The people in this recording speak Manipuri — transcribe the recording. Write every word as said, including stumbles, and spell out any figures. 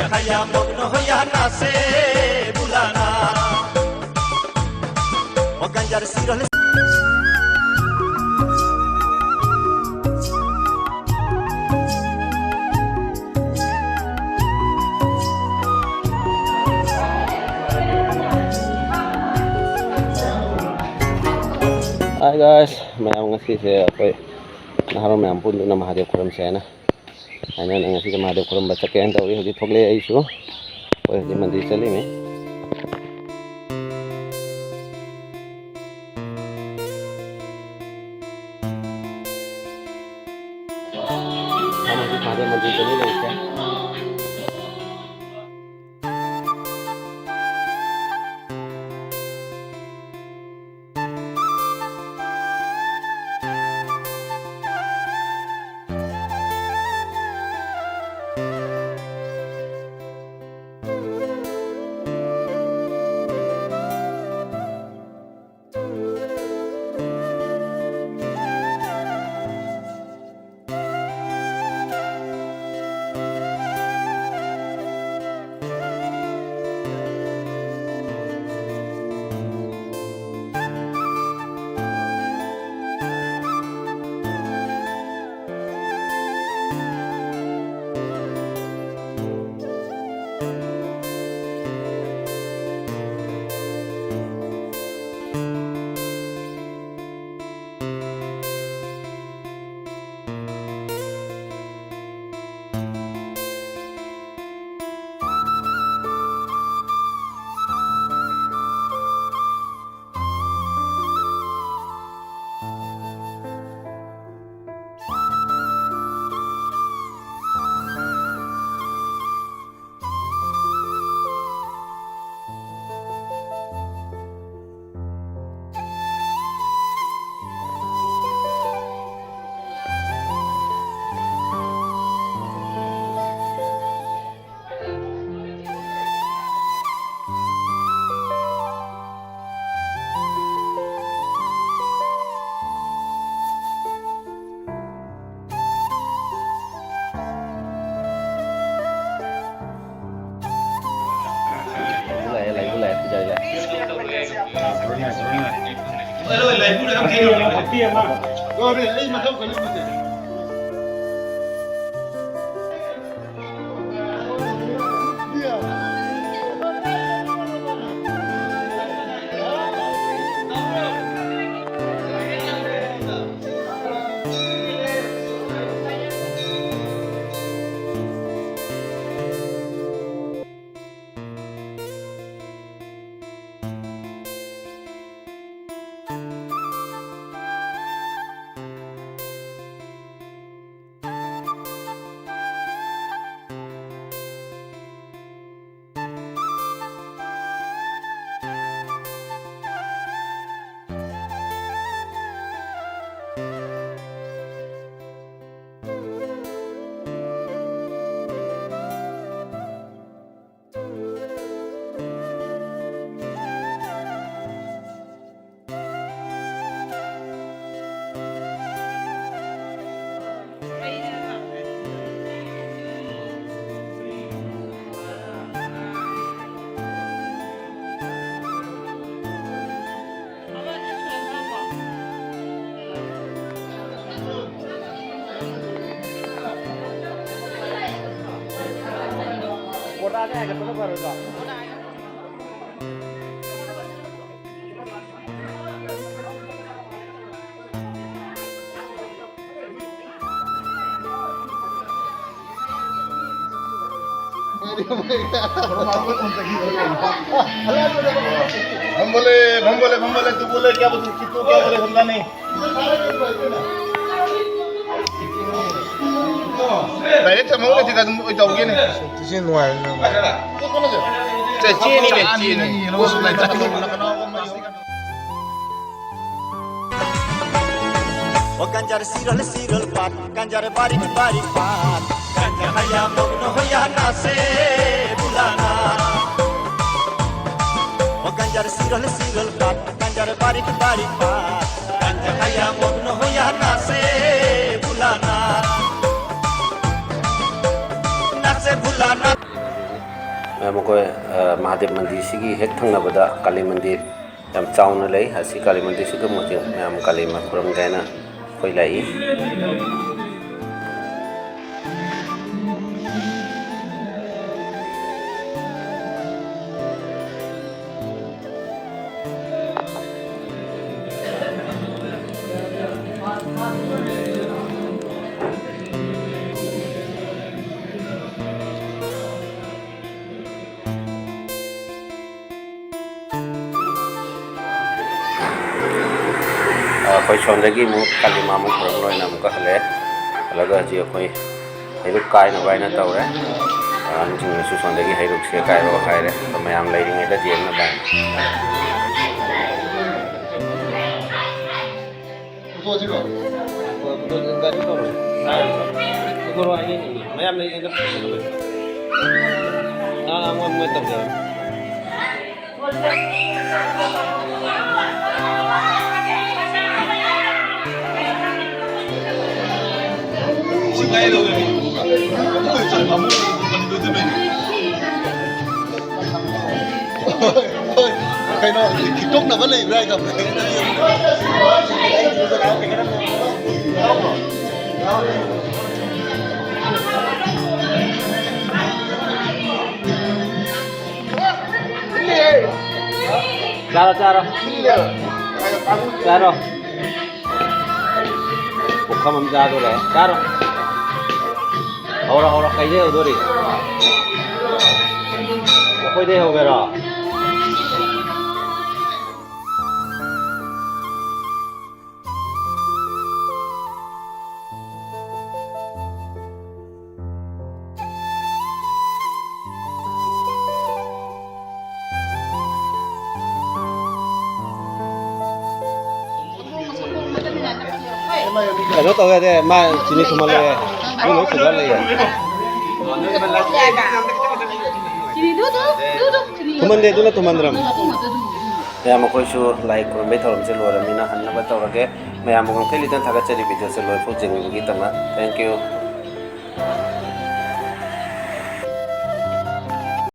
Kaya mok no hoya nase bulana. O ganjar sirol. Hi guys, ꯃꯌꯥꯝ ꯉꯁꯤꯁꯦ ꯑꯩꯈꯣꯏ ꯅꯍꯥꯔꯣꯜ ꯃꯌꯥꯝ ꯄꯨꯟꯗꯨꯅ ꯃꯍꯥꯗꯦꯕ ꯈꯨꯔꯨꯝꯁꯦ ꯍꯥꯏꯅ ꯍꯥꯏꯅ ꯉꯁꯤꯁꯦ ꯃꯍꯥꯗꯦꯕ ꯈꯨꯔꯨꯝꯕ ꯆꯠꯀꯦ ꯍꯥꯏꯅ ꯇꯧꯔꯤ꯫ ꯍꯧꯖꯤꯛ ꯊꯣꯛꯂꯛꯑꯦ ꯑꯩꯁꯨ꯫ ꯑꯩꯈꯣꯏ ꯍꯧꯖꯤꯛ ꯃꯟꯗꯤꯔ ꯆꯠꯂꯤꯃꯤ꯫ ꯍꯧꯖꯤꯛ ꯃꯍꯥꯗꯦꯕ ꯃꯟꯗꯤꯔꯗꯅꯤ ꯂꯩꯔꯤꯁꯦ꯫ ꯂꯣꯏꯔꯦ, ꯑꯩ ꯃꯊꯧ ꯀꯔꯤꯝ ꯂꯩꯇꯦ꯫ हम बोले, हम बोले, हम बोले, तू बोले क्या बोले, कितू क्या बोले, समझा नहीं। Direct ꯆꯠꯍꯧꯔꯁꯤꯗ ꯑꯗꯨꯝ ꯑꯣꯏ ꯇꯧꯒꯦꯅꯦ꯫ ꯁꯤ ꯅꯨꯡꯉꯥꯏꯔꯦ, ꯅꯨꯡꯉꯥꯏꯔꯦ꯫ ꯆꯦ, ꯆꯦꯅꯤꯅꯦ, ꯆꯦꯅꯤ꯫ O ganjar sirol sirol pat, ganjar barik barik pat, ganjar haya mogno hoya nase bulana. O ganjar sirol sirol pat, ganjar barik barik pat, ganjar haya mogno hoya nase bulana. Nase bulana. ꯑ, ꯃꯈꯣꯏ, ꯑ, ꯃꯍꯥꯗꯦꯕ ꯃꯟꯗꯤꯔꯁꯤꯒꯤ ꯍꯦꯛ ꯊꯪꯅꯕꯗ ꯀꯥꯂꯤ ꯃꯟꯗꯤꯔ, ꯌꯥꯝ ꯆꯥꯎꯅ ꯂꯩ꯫ ꯑꯁꯤ ꯀꯥꯂꯤ ꯃꯟꯗꯤꯔꯁꯤꯒ ꯃꯣꯏꯁꯦ ꯃꯌꯥꯝ ꯀꯥꯂꯤ ꯃꯥ ꯈꯨꯔꯨꯝꯒꯦ ꯍꯥꯏꯅ ꯑꯩꯈꯣꯏ ꯂꯥꯛꯏ꯫ ꯑꯩꯈꯣꯏ ꯁꯣꯝꯗꯒꯤ ꯑꯃꯨꯛ ꯀꯥꯂꯤ ꯃꯥ ꯑꯃꯨꯛ ꯈꯨꯔꯨꯝ ꯂꯣꯏꯅ ꯑꯃꯨꯛꯀ ꯍꯜꯂꯛꯑꯦ꯫ ꯍꯜꯂꯒ ꯍꯧꯖꯤꯛ ꯑꯩꯈꯣꯏ ꯍꯩꯔꯨꯛ ꯀꯥꯏꯅꯕ ꯍꯥꯏꯅ ꯇꯧꯔꯦ꯫ ꯑꯍꯟꯁꯤꯡꯅꯁꯨ ꯁꯣꯝꯗꯒꯤ ꯍꯩꯔꯨꯛꯁꯦ ꯀꯥꯏꯔꯣ ꯍꯥꯏꯔꯦ꯫ ꯑꯗꯣ ꯃꯌꯥꯝ ꯂꯩꯔꯤꯉꯩꯗ ꯌꯦꯡꯅꯕ ꯍꯥꯏꯅ꯫ ꯄꯨꯊꯣꯛꯑꯁꯤꯔꯣ? ꯄꯨꯊꯣꯛꯑꯁꯤ, ꯒꯥꯔꯤ ꯇꯧꯔꯣ꯫ ꯄꯨꯊꯣꯔꯛꯑꯣ ꯍꯥꯏꯅꯤ꯫ ꯃꯌꯥꯝ ꯂꯩꯔꯤꯉꯩꯗ ꯄꯨꯊꯣꯛꯑꯣ꯫ ꯑꯥ, ꯃꯣꯏ, ꯃꯣꯏ ꯇꯧꯖꯔꯣ꯫ ꯀꯩꯅꯣ, ꯈꯤꯛꯇꯣꯛꯅꯕ ꯂꯩꯕ꯭ꯔꯥ ꯍꯥꯏꯗꯣ? ꯆꯥꯔꯣ, ꯆꯥꯔꯣ꯫ ꯆꯥꯔꯣ꯫ ꯄꯨꯈꯝ ꯑꯃ ꯆꯥꯗꯣꯔꯦ꯫ ꯆꯥꯔꯣ꯫ ꯍꯧꯔꯣ, ꯍꯧꯔꯣ꯫ ꯀꯩꯗꯩ ꯍꯧꯗꯣꯔꯤ? ꯑꯩꯈꯣꯏꯗꯩ ꯍꯧꯒꯦꯔꯣ? ꯀꯩꯅꯣ ꯇꯧ ꯌꯥꯗꯦ, ꯃꯥ ꯆꯤꯅꯤ ꯊꯨꯝꯍꯜꯂꯛꯑꯦ꯫ ꯃꯤ ꯂꯣꯏ ꯁꯨꯒꯔ ꯂꯩꯌꯦ꯫ ꯊꯨꯝꯍꯟꯗꯦ, ꯑꯗꯨꯅ ꯊꯨꯝꯍꯟꯗ꯭ꯔꯕꯅꯤ꯫ ꯃꯌꯥꯝ, ꯑꯩꯈꯣꯏꯁꯨ ꯂꯥꯏ ꯈꯨꯔꯨꯝꯕꯩ ꯊꯧꯔꯝꯁꯦ ꯂꯣꯏꯔꯕꯅꯤꯅ ꯍꯟꯅꯕ ꯇꯧꯔꯒꯦ꯫ ꯃꯌꯥꯝꯕꯨ ꯉꯝꯈꯩ ꯂꯩꯇꯅ ꯊꯥꯒꯠꯆꯔꯤ꯫ ꯚꯤꯗꯤꯑꯣꯁꯦ ꯂꯣꯏꯐꯥꯎ ꯌꯦꯡꯕꯤꯕꯒꯤꯗꯃꯛ thank you꯫